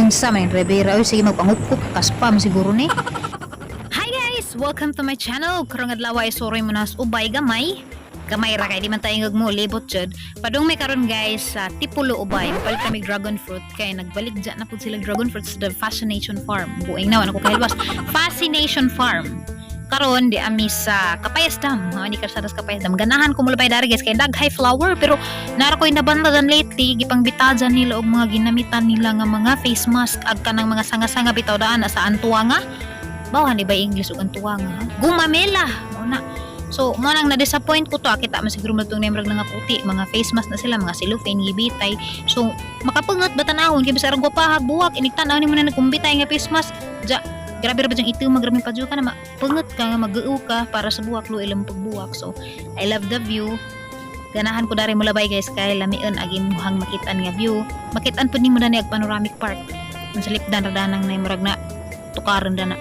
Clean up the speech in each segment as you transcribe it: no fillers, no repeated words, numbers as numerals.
Unsa man Rivera oy, sige magpangupkup ka, spam siguro ni. Hi guys! Welcome to my channel. Karong adlaw ay suroy mo nas Ubay gamay. Gamay ra kay di man tayo mo libot jud. Padung may karon guys sa Tipulo, Ubay. Palit kami dragon fruit kay nagbalik dyan na pud sila dragon fruit sa the Fascination Farm. Buing na ko kahilwas. Fascination Farm. Karon di ami sa Kapayas Dam. Ha, ni kalsada sa Kapayas Dam. Ganahan ko mulabay dari guys kay daghay flower, pero nara ko'y nabantagan lately, gipangbitajan nila og mga ginamitan nila nga mga face mask ag kanang mga sanga-sanga bitaw daan sa antuwa nga. Bawa ni ba English ug antuwa nga? Gumamela. Mao na. So, mo nang na-disappoint ko to. Ah, kita man siguro mo itong nemrag na nga puti. Mga face mask na sila, mga cellophane, gibitay. So, makapangat ba tanawon? Kaya bisarang gwapahag, buwak, inig-tanaw ni mo na nagkumbitay nga face mask. Ja, grabe ra ba dyang ito, magrami pa ka na mapangat ka, nga mag ka para sa buwak, luoy lang pagbuwak. So, I love the view. Ganahan ko dari mulabay guys kay lamion ag imuhang makitaan nga view. Makitaan pud nimo dani ag panoramic park. Ang salipdan ra danang na murag na tukaron dana.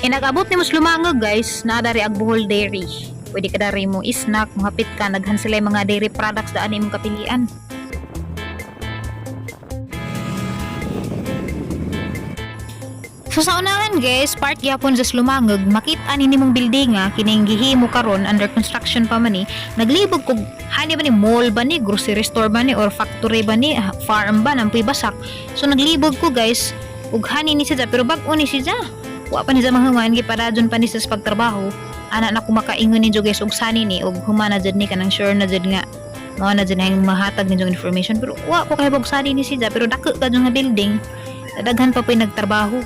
Inagabot ni mo Lumangag guys, naa dari ag Bohol Dairy. Pwede ka dari mo snack, mohapit ka, naghan sila yung mga dairy products daan imong kapilian. So sa unahan guys, part gyapon sa Lumangag, makita ni nimong building nga kining gihimo karon, under construction pa man ni. Naglibog kog hani ba ni, mall ba ni, grocery store ba ni, or factory ba ni, ah, farm ba nampuy basak. So naglibog ko guys, ug hani ni siya pero bag-o ni siya. Wa pa ni siya mahuman, giparadyon pa ni siya sa pagtrabaho. Ana na ko makaingon ninyo guys og sani ni og humana jud ni, kanang sure na jud nga mao na jud ang mahatag ninyo information, pero wa ko kahibog sani ni siya, pero dako ka nga building, daghan pa po'y nagtrabaho.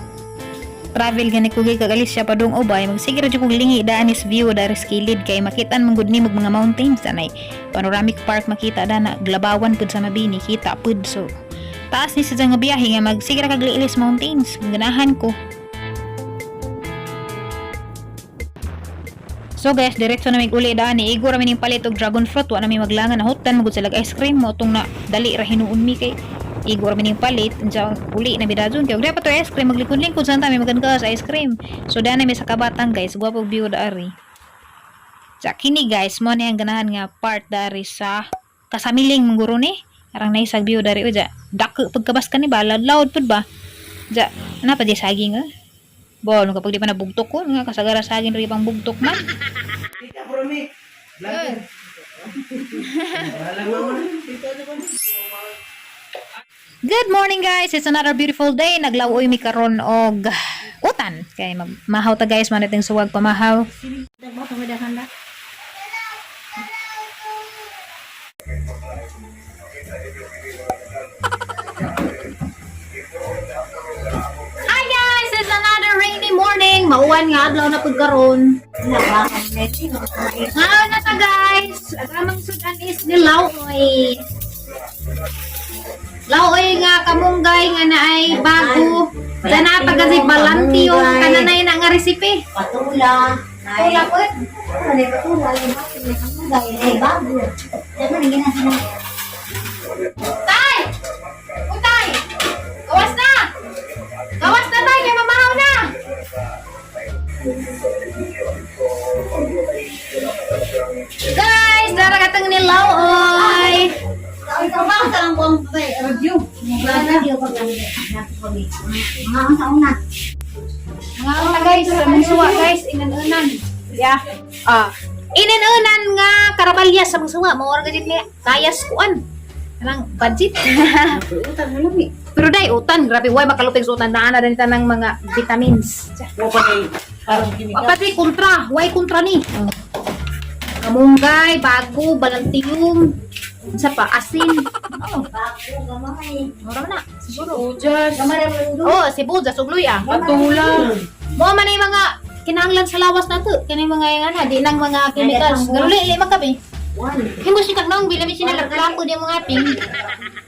Travel gani ko kay kagalis siya padung Ubay, magsige ra jud kog lingi daan is view dari sa kilid kay makitaan man gud nimo og mga mountains, anay panoramic park, makita dana Glabawan pud sa Mabini, kita pud. So taas ni siya nga biyahe nga magsige ra kag liilis mountains, ganahan ko. So guys, diretso na mig uli daan ni igo ra mi ning palit og dragon fruit, wa na mi maglangan, nahutan magud sila ice cream mo tong na dali ra hinuon mi kay igo ra mi ning palit. Unsa uli na mi dajon kay og dapat to ice cream, maglikod-lingkod sa ta mi maganda sa ice cream. So daan na mi sa Kabatang guys, gwapo view daari. Sa kini guys, mo ni ang ganahan nga part dari sa Kasamiling mangguro ni. Arang naisag view dari o ja. Dako pagkabas ka ni ba, loud pud ba? Ja, ana pa di saging eh. Bo, no kapag di pa nabugtok ko, nga kasagara saging ri pang bugtok man. Kita bro mi. Vlogger. Wala mo. Good morning guys! It's another beautiful day. Naglawoy mi karon og utan. Kay mahaw ta guys, manating suwag pamahaw. Hi guys! It's another rainy morning. Mauwan nga adlaw na pud karon. Nga na ta guys. Ang among sudan is nilawoy. Laoy nga kamunggay nga naay bago. Dana pa kasi balantiyo kananay na nga recipe. Patula. Patula po. Ano patula? Yung bakit may kamunggay ay bago. Diyan man ginasana. Tay! Utay! Gawas na! Gawas na tay, kay mamahaw na! Guys, dara katang ni Laoy. Trabaho sa lang buong review. Review pag mga sa una. Mga una guys, among suwa guys, inan-unan. Yeah. Ah. Inan-unan nga karabalya sa mga suwa, mao ra gajit niya. Kayas kuan. Kanang budget. Utang mo lami. Pero dai utan, grabe way makalupig sa utan, naa na din tanang mga vitamins. Wa pa kay parang kimika. Pati kontra, way kontra ni. Kamunggay, bago, balantiyum, isa pa, asin. Oh, Bago gamay. mura na, siguro. Ujas. Gamay ra mo Oh, sibuyas ug luya. Patula. Mo man ay mga kinahanglan sa lawas nato. Kini mga yung ano, di nang mga chemicals. Garuli li man kami. One. Himo si kag nang bilami sila laplapo di mga ping.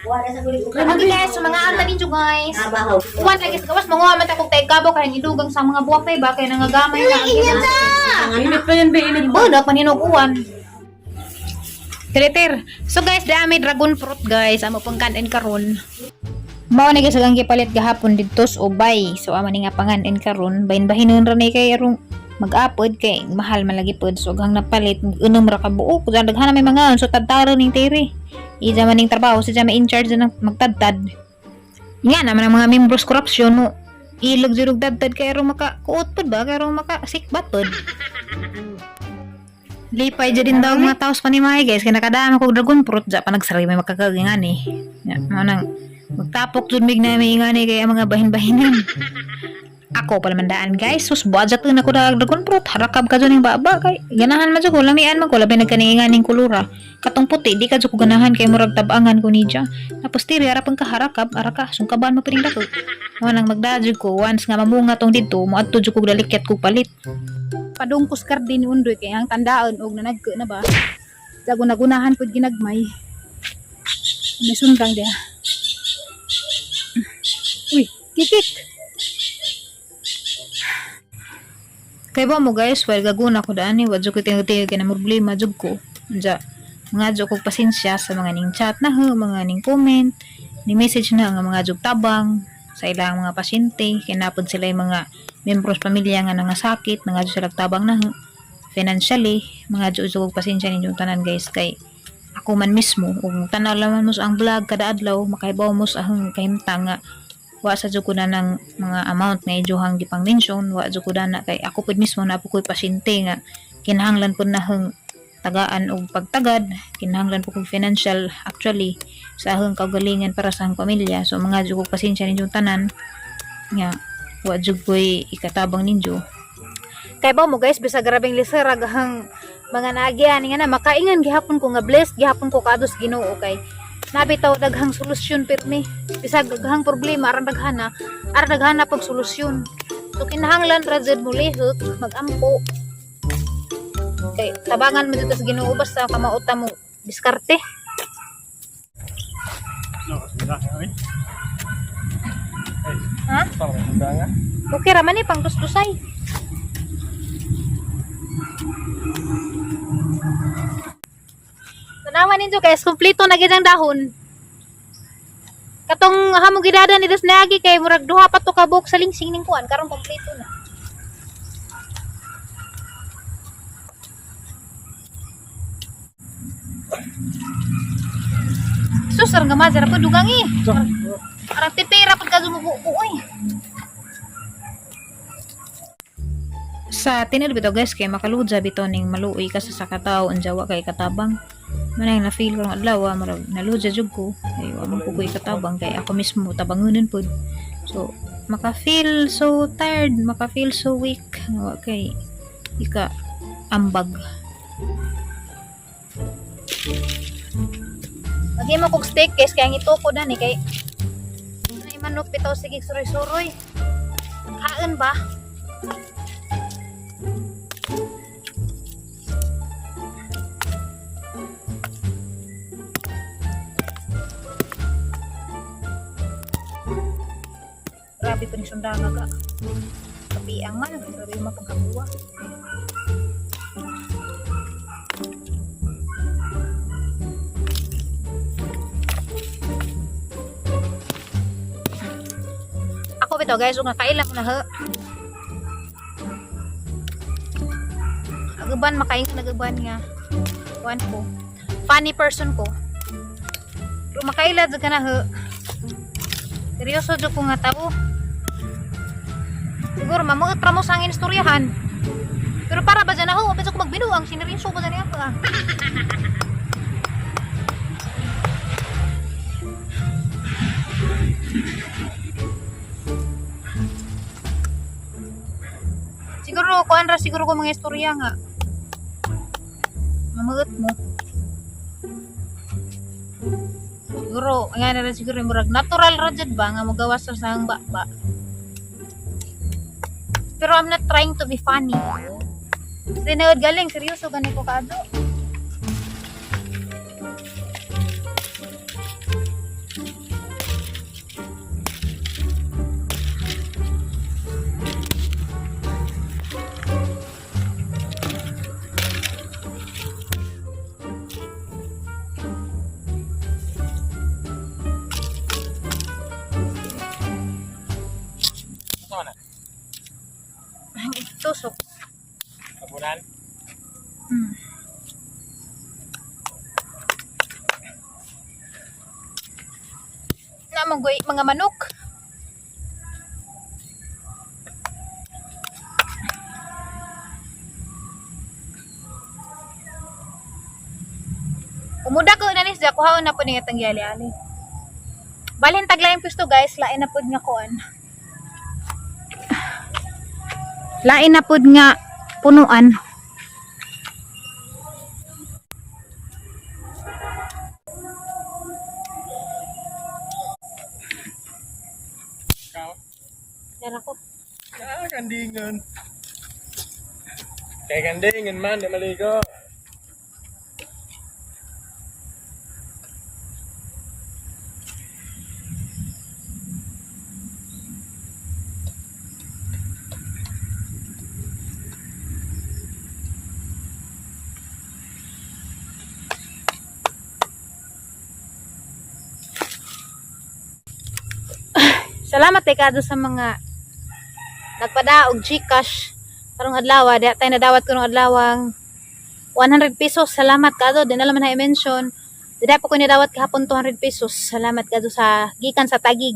Wala sa gulig. Okay guys, so mga anta ninyo guys. Trabaho. Uwan lagi sa gawas, manguha man ta kog taig kabo kay idugang sa mga buwak tay ba kay nangagamay na. Inyo na. Init pa yan ba? Init pa. Budak maninog uwan. Triter. So guys, dami dragon fruit guys. Amo pang kanin karon. Mao ni guys ang gipalit gahapon didto sa Ubay. So amo ni nga panganin karon. Bahin-bahinon ra ni kay arong mag-apod kay mahal man lagi pod. So aghang napalit unom ra ka buok. Daghan na may mga so tadtaro ning tiri. Ija man ning trabaho, siya may in charge na ng magtadtad. Nga naman ang mga membros corruption no. Ilog jud og dadtad kay aron maka kuot pud ba, kay aron maka sikbat pud. Lipay jud din daw ang mga tao sa panimahay, guys, kay nakadama kog dragon fruit ja pa nagsari may makakagingan eh. Ya, mao nang magtapok jud mig na may ingani kay ang mga bahin-bahinan. Ako pala mandaan, guys, sus budget na ko dag dragon fruit, harakab ka jud ning baba kay ganahan man jud ko, lamian man ko, labi nagkaniinganing kulura. Katong puti di ka jud ko ganahan kay murag tabangan ko niya. Tapos tiri ara pang kaharakab, ara ka sungkaban mo pining dako. Mao nang magdajud ko once nga mamunga tong didto, moadto jud kog dalikyat kog palit. Padungkos kardin ni Undoy kay ang tandaan og nanagko na ba. Jago nagunahan pud ginagmay. May sundang diha. Uy, kikik. Kay ba mo, guys, while gaguna ko daan ni, wadyo ko tingog-tingog kay na problema jud ko. Unja, mga jud kog pasensya sa mga ning chat na ho, mga ning comment, ni message na nga mga jud tabang sa ilang mga pasyente, kay napod sila yung mga membros pamilya nga nangasakit, mga jud sila tabang na ho. Financially, mga jud kog pasensya ninyong tanan, guys, kay ako man mismo ug tanaw laman mo sa ang vlog kada adlaw, makahibaw mo sa ahong kahimtang nga wa sa jud ko na ng mga amount nga ijuhang gipang mention, wa jud ko dana kay ako pud mismo na po ko'y pasyente nga kinahanglan pud nahang tagaan og pagtagad, kinahanglan po kog financial actually sa ahong kaugalingan para sa ahong pamilya. So mga jud kog pasensya ninyong tanan nga wa jud ko'y ikatabang ninyo. Kay ba mo, guys, bisag grabeng lisera gahang mga naagian nga na makaingan gihapon ko nga blessed gihapon ko kados Ginoo kay nabitaw daghang solusyon pirmi. Bisag daghang problema, aran daghana, aran daghana pag solusyon. So kinahanglan ra jud mo lihok magampo kay tabangan mo dito sa Ginoo basta kamauta mo diskarte. Ha? Okay ra man ni pang tustusay. Tanawan ninyo, guys, kumpleto na gid ang dahon. Katong hamong gidada ni Das Nagi kay murag duha pa to ka buok sa lingsing ning kuan, karon kumpleto na. Sus, arang gamay ra po dugang eh. Arang tipira pag ka uy. Sa tinuod bitaw, guys, kay makaludja bitaw ning maluoy ka sa katao ang wa kay katabang. Manang na feel ko ng adlaw, ah, murag naludja jud ko kay wa man ko ko'y katabang kay ako mismo tabangunon pud. So maka feel so tired, maka feel so weak nga wa kay ika ambag. Lagi mo kog steak, guys, kay ang ituko na ni kay ay manok bitaw, sige suroy-suroy. Kain ba? Grabe pa ni sundanga ka. Kapiang man, grabe yung mapagkabuwa. Ako bitaw, guys, ug nakaila ko na ha. Aguban makaingon aguban nga. Kuan ko. Funny person ko. Pero makaila jud ka na ha. Seryoso jud ko nga tao. Siguro mamuot ra mo sa angin istoryahan. Pero para ba dyan ako? Wapit ko magbinuang. Sineryoso ba dyan ako ah. Siguro, kuan ra siguro ko mga istorya nga. Mamuot mo. Siguro, nga na rin siguro yung murag natural ra jud ba nga mogawas ra sa hang ba. Pero I'm not trying to be funny. Tinuod galing, seryoso gani ko kaado. Ano na? Tusok. Tabunan? Na mga manok. Umuda ko na ni siya, kuhaon na po niya itong ali. Balhin taglayin pisto guys, lain na pod nga kuan. Lain na pod nga punuan. Dara ko. Ah, kandingan. Kay kandingan man, di maligo. Salamat kay kado sa mga nagpada og GCash karong adlaw, di tayo nadawat karong adlawang 100 pesos. Salamat kado, di na lang man na i-mention. Di pa ko nadawat kahapon 200 pesos. Salamat kado sa gikan sa Tagig.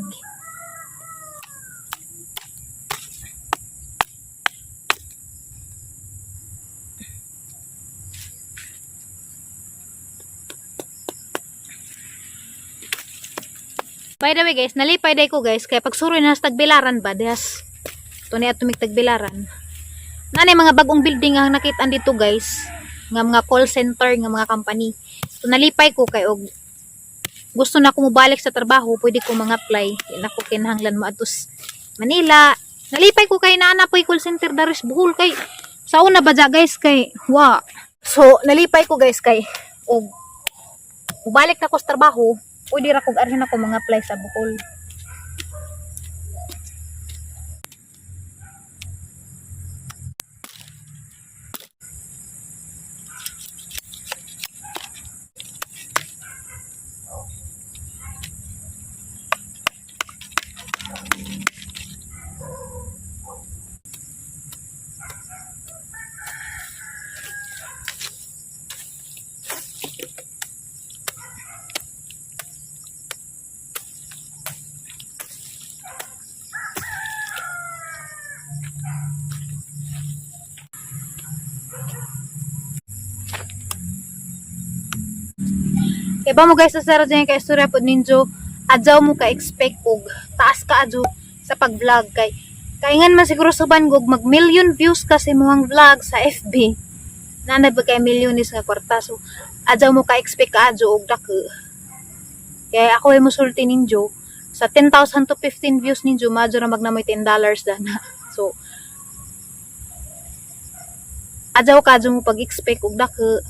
By the way guys, nalipay day ko guys kay pagsuroy na sa Tagbilaran ba des. Tunay at tumig Tagbilaran. Nanay mga bagong building ang nakita dito guys, nga mga call center nga mga company. So nalipay ko kay og gusto na ko mobalik sa trabaho, pwede ko mga apply. Di na ko kinahanglan mo atos Manila. Nalipay ko kay naa po'y call center daris Bohol kay sa una ba dya, guys kay wa. So nalipay ko guys kay og mobalik na ko sa trabaho, pwede ra kog arhin ako mga apply sa Bohol. Kay ba mo guys sa sara dyan kay istorya pod ninyo, adyaw mo ka expect og taas ka adyo sa pag-vlog kay kaingan man siguro suban gog mag million views ka sa imong vlog sa FB. Nanay ba kay milyones nga kwarta, so adyaw mo ka expect ka adyo og dako. Kaya ako ay musulti ninyo sa 10,000 to 15 views ninyo madyo ra magnamoy $10 dana. So adyaw ka adyo mo pag-expect og dako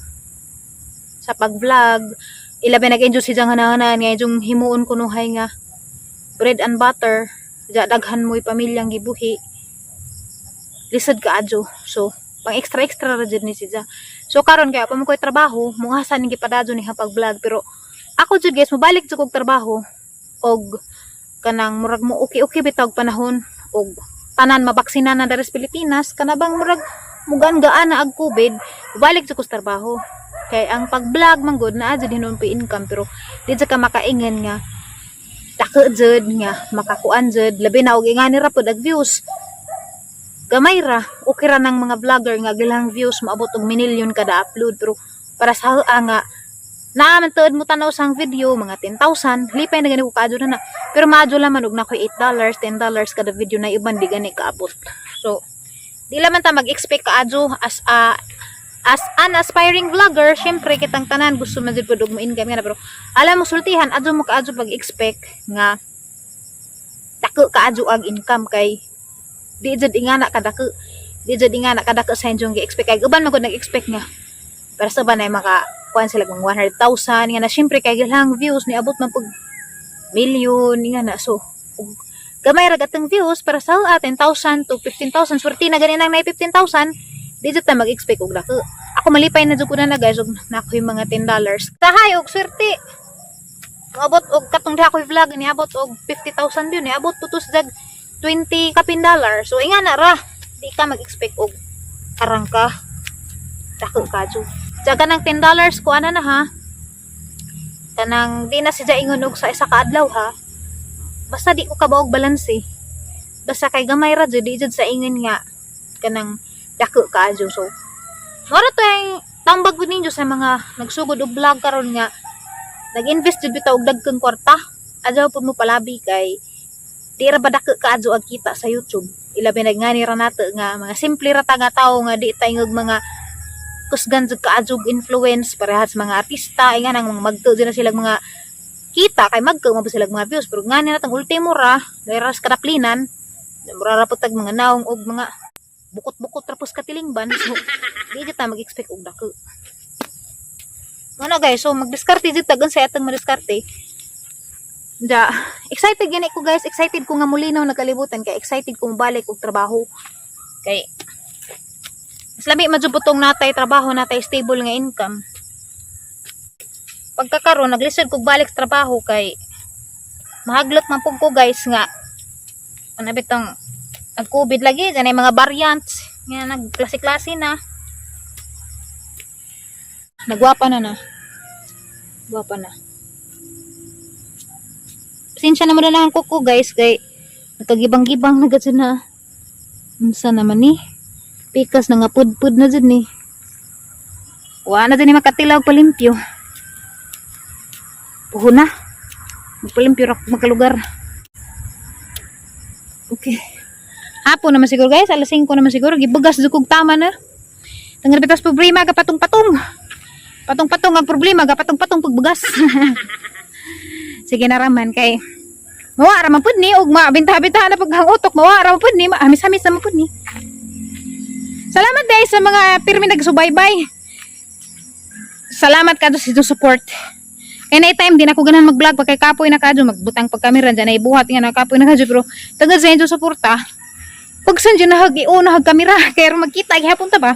sa pag-vlog. Ilabi nag-enjoy si Jang hanahanan nga yung himuon kunuhay nga bread and butter. Ja daghan mo'y pamilyang gibuhi. Lisod ka adyo. So, pang extra extra ra jud ni si Ja. So karon kaya pa mo ko'y trabaho, mungasa ning gipadadyo ni pag-vlog, pero ako jud guys mobalik jud kog trabaho og kanang murag mo okay okay bitaw og panahon og tanan mabaksina na diri sa Pilipinas, kana bang murag mugaan-gaan na ag COVID, balik jud ko sa trabaho. Kay ang pag-vlog man gud naa jud hinuon po income, pero di jud ka makaingon nga dako jud nga makakuan jud, labi na og ingani ra pod ag views. Gamay ra, okay ra ng mga vlogger nga gilang views maabot og minilyon kada upload, pero para sa hoa nga naa man tuod mo tanaw sang video mga 10,000, lipay na gani ko kaadyo na na, pero maadyo lang man og na koy $8, $10 kada video na iban di gani kaabot. So di lang man ta mag-expect kaadyo as an aspiring vlogger. Syempre kitang tanan gusto man jud pud og mo income nga na, pero alam mo sultihan adyo mo kaadyo pag-expect nga dako kaadyo ag income kay di jud ingana kadako, di jud ingana kadako sa inyong gi-expect kay uban man gud nag-expect nga para sa uban ay maka kuan sila kung 100,000 nga na, syempre kay ilang views niabot man pug million nga na. So ug gamay ra gatong views para sa 10,000 to 15,000, swerte na gani nang nay 15,000. Di jud ta mag-expect og dako. Ako malipay na jud ko na guys og na ako'y mga $10 tahay og swerte moabot og katong diha ako'y vlog niabot og 50,000 view, niabot tutos dag 20 kapin dollar. So inga na ra, di ka mag-expect og arang ka dako ka jud. Jaga ng $10 ko ana na ha, kanang di na siya ingon og sa isa ka adlaw ha. Basta di ko kabaog balanse. Basta kay gamay ra jud, di jud sa ingon nga kanang dako kaayo. So mora to ang tambag pud ninyo sa mga nagsugod og vlog karon nga nag-invest jud bitaw og dagkang kwarta. Adyaw pud mo palabi kay di ra ba dako kaadyo ang kita sa YouTube. Ilabi na ngani ra nato nga mga simple ra ta nga tawo nga di ta ingog mga kusgan jud kaadyo og influence parehas mga artista, inga nang mga magko jud na silang mga kita kay magko mo sila mga views, pero ngani na tang ultimo ra ras kadaplinan, mura ra pud tag mga naong og mga bukot-bukot ra pud sa katilingban. So di jud ta mag-expect og dako ano, guys. So magdiskarte jud ta sa atong madiskarte. Da, excited gani ko, guys. Excited ko nga mulinaw nagkalibutan kay excited ko balik og trabaho. Kay mas lami man jud putong natay trabaho, natay stable nga income. Pagkakaroon naglisod kog balik sa trabaho kay mahaglot man pud ko, guys, nga ano bitong nag COVID lagi dyan ay mga variants nga nagklase-klase na. Nagwapa na na. Gwapa na. Pasensya na mo na lang ang kuko, guys, kay nagkagibang-gibang na gadyo na. Unsa naman ni? Pikas na nga pudpud na dyan ni. Wa na dyan ni makatilaw palimpyo. Puho na. Magpalimpyo ra magkalugar. Okay. Hapon naman siguro, guys, alas 5 naman siguro. Gibugas dukog tama na. Tanggal bitas problema gapatong-patong. Patong-patong ang problema, gapatong-patong pagbugas. Sige na raman kay mawa ra man pud ni og mabinta-binta na pag ang utok, mawa ra man pud ni, maamis-amis na man pud ni. Salamat guys sa mga pirmi nagsubaybay. Salamat kadto sa inyong support. Kay na time din ako ganahan mag-vlog pa kay kapoy na kadto magbutang pag kamera dyan ay buhat nga na kapoy na kadto, pero tungod sa inyong suporta pag saan dyan nahag iuna hag kamera kay aron magkita gihapon ta ba.